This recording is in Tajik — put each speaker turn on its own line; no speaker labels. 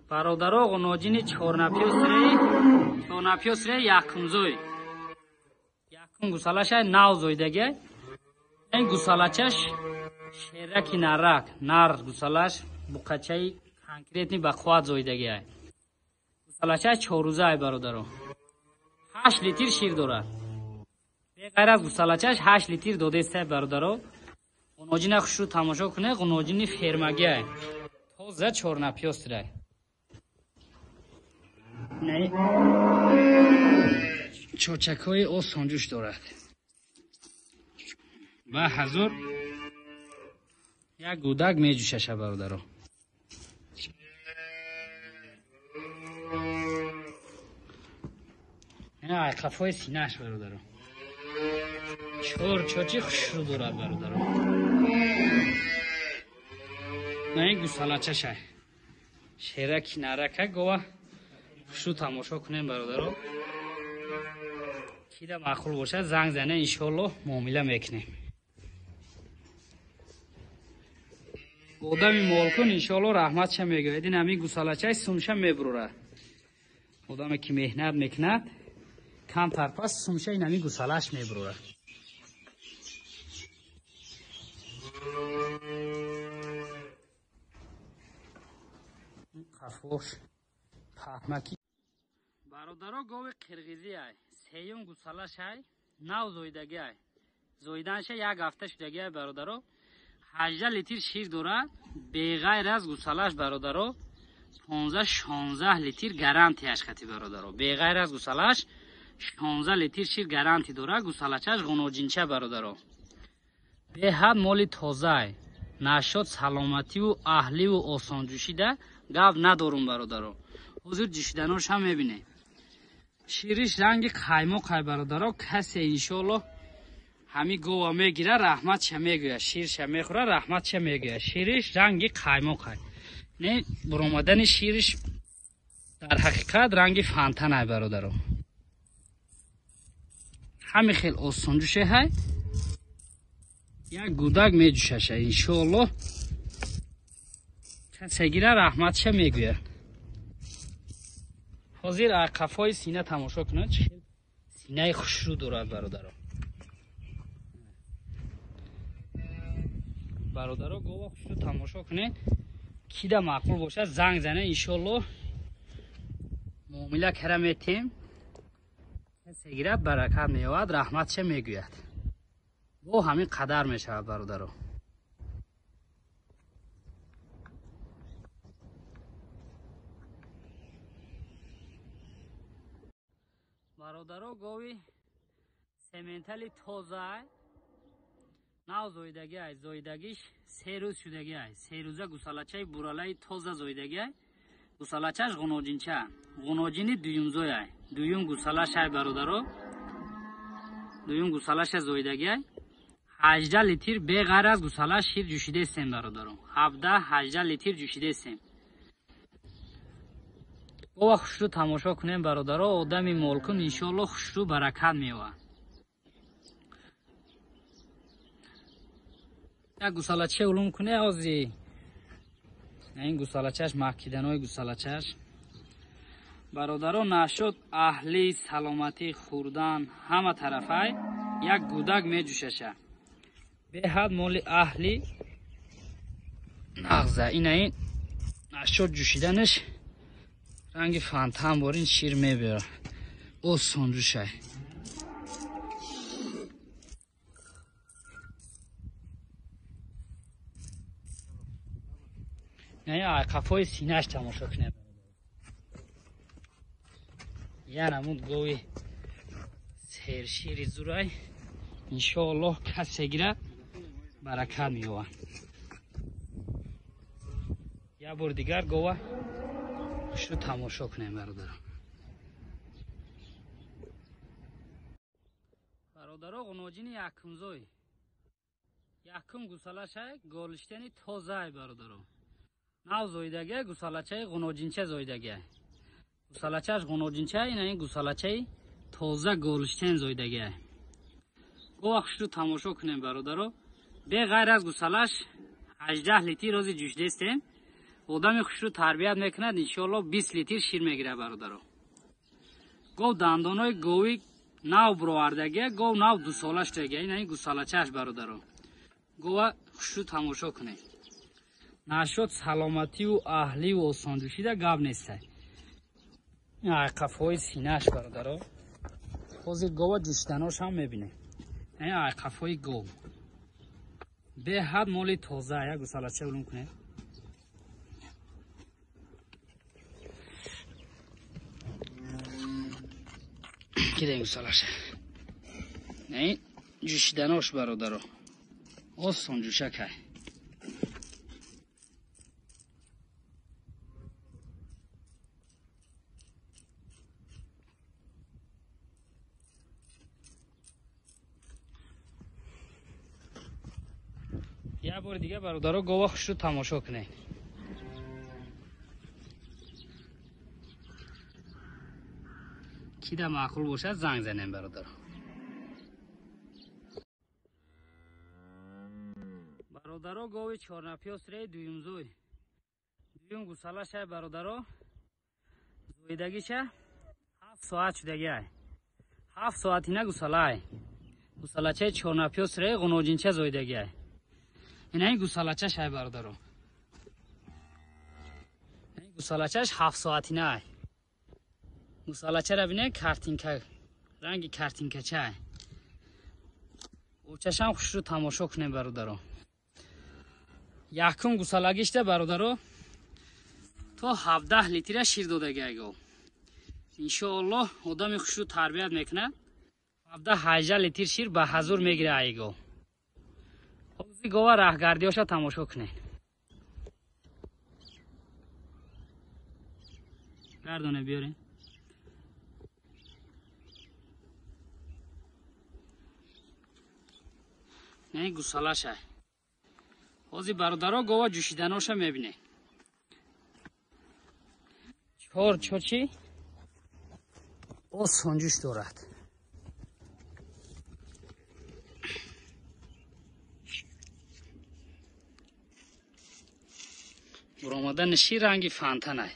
Бародаро, ғуноҷини чорнапёсре якумзой. Якум гусалашай нав зойдагай. Ин гусалачаш шераки нарак, нар гусалаш буқачаи конкретни ба қувват зойдагай. Гусалачаш чоррӯзаай бародаро. 8 литр шир дорад. Беғайр аз гусалачаш 8 литр додестай бародаро. Ғуноҷина хушрӯ тамошо кунед, ғуноҷини фермагиай. Тоза чорнапёстрай. Чочакҳои осонҷӯш дорад. Ва ҳазор як гудак меҷӯшаша бародаро. Айқафҳои синааш бародаро. Чор чочи хушрӯ дорад бародаро. На ин гусалачашай. Шераки нарака гова хушрӯ тамошо кунем бародаро. Кида маъқул бошад занг зане, иншоаллоҳ муомила мекунем. Одами молкун иншоаллоҳ раҳматша мегӯяд. Ин ҳамин гусалачай сумша мебурорад. Одаме ки меҳнат мекунад камтар пас сумша ин ҳамин гусалаш мебурорад. Қафош паҳмаки. Бародаро, гови қирғизӣ ай. Сеюм гусалаш ай, нав зоидагӣ ай. Зоиданша як ҳафта шудагӣ ай бародаро. 18 литр шир дорад, беғайр аз гусалаш бародаро 15-16 литр гарантияш хати бародаро. Беғайр аз гусалаш 16 литр шир гаранти дорад, гусалачаш ғуноҷинча бародаро. Беҳад моли тозаай. Нашод саломативу аҳливу осонҷӯшида гап надорум бародаро. Ҳозир ҷӯшиданош ҳам мебинед. Шириш ранги қаймоқай бародаро. Касе иншоаллоҳ ҳами гова мегира, раҳматша мегӯяд, ширша мехӯра, раҳматша мегӯяд. Шириш ранги қаймоқай. Не буромадани шириш дар ҳақиқат ранги фонтанай бародаро. Ҳами хел осонҷӯше ҳай. Як гудак меҷӯшаша иншоаллоҳ. Касе гира раҳматша мегӯяд. Ҳозир қафои сина тамошо кунед, чӣ хел синаи хушрӯ дорад бародаро. Бародаро, гова хушрӯ тамошо кунед. Кида маъқул бошад занг зане, иншоаллоҳ муомила кара метем. Касе гирад баракат меёбад, раҳматша мегӯяд. Бо ҳамин қадар мешавад бародаро. Бародаро, гови сементали тозаай, нав зоидагӣ ай. Зоидагиш се рӯз шудагӣ ай. Се рӯза гусалачаи буралаи тоза зоидагӣ ай. Гусалачаш ғуноҷинча, ғуноҷини дуюмзой ай. Дуюм гусалаш ай бародаро. Дуюм гусалаша зоидагӣ ай. 18 литр беғайр аз гусалаш шир ҷӯшидесем бародаро. 17-18 литр ҷӯшидесем. Гова хушрӯ тамошо кунем бародаро. Одами молкун иншоаллоҳ хушрӯ баракат меёбад. Як гусалача улум куне ози. Ин гусалачаш маҳкиданои гусалачаш. Бародаро, нашод аҳли саломатӣ хӯрдан ҳама тарафай як гудак меҷӯшаша. Беҳад моли аҳли нағза. Ина ин нашод ҷӯшиданаш ранги фонтан борин шир мебиёрад. Осон ҷӯшай. Қафои синаш тамошо кунед. Я намуд гови сершири зурай. Иншоаллоҳ касе гирад баракат меёбад. Як бор дигар гова хушрӯ тамошо кунем бародаро. Бародаро, ғуноҷини якумзой. Якум гусалашай голиштани тозаай бародаро. Нав зоидагиай, гусалачаи ғуноҷинча зоидагиай. Гусалачааш ғуноҷинча, ина ин гусалачаи тоза голиштен зоидагиай. Гова хушрӯ тамошо кунем бародаро. Беғайр аз гусалаш 18 литр рози ҷӯшидестем. Одами хушрӯ тарбият мекунад, иншоалло 20 литр шир мегирад бародаро. Гов дандонои гови нав бировардагия, гов нав дусола шудагия. Ин ҳамин гусалачааш бародаро. Гова хушрӯ тамошо кунед. Нашод саломативу аҳливу осонҷӯшида гап нестай. Ин айқафҳои синааш бародаро. Ҳозир гова ҷӯшиданош ҳам мебинем. Ин айқафҳои гов. Беҳад моли тоза, як гусалача улум кунед. Кидем гусалаша. Ин ҷӯшиданош бародаро. Осон ҷӯшакай. Як бори дига бародаро гова хушрӯ тамошо кунед. Ки да маъқул бошад занг занем бародаро. Бародаро гови чорнапёс реи дуюмзӯй. Дуюм гусалашай бародаро. Зоидагиша 7 соат шудагиай. 7 соатина гусалаай. Гусалачаи чорнапёс реи ғуноҷинча зоидагиай. Ин гусалачаш ай бародаро. Ин гусалачаш 7 соатина ай. Гусалачаро бинед, картинка, ранги картинкача ай. Очашам хушрӯ тамошо кунем бародаро. Якум гусалагишта бародаро то 17 литра шир додагиай гов. Иншоаллоҳ одами хушрӯ тарбият мекунад. 17-18 литр шир ба ҳазур мегирад ай гов. Ҳозир гова раҳгардиёша тамошо кунед. Гардоне биёрем. Ин гусалашай. Ҳозир бародаро гова ҷӯшиданоша мебинед. Чор чочи осон ҷӯш дорад. Буромадани шир ранги фонтанай.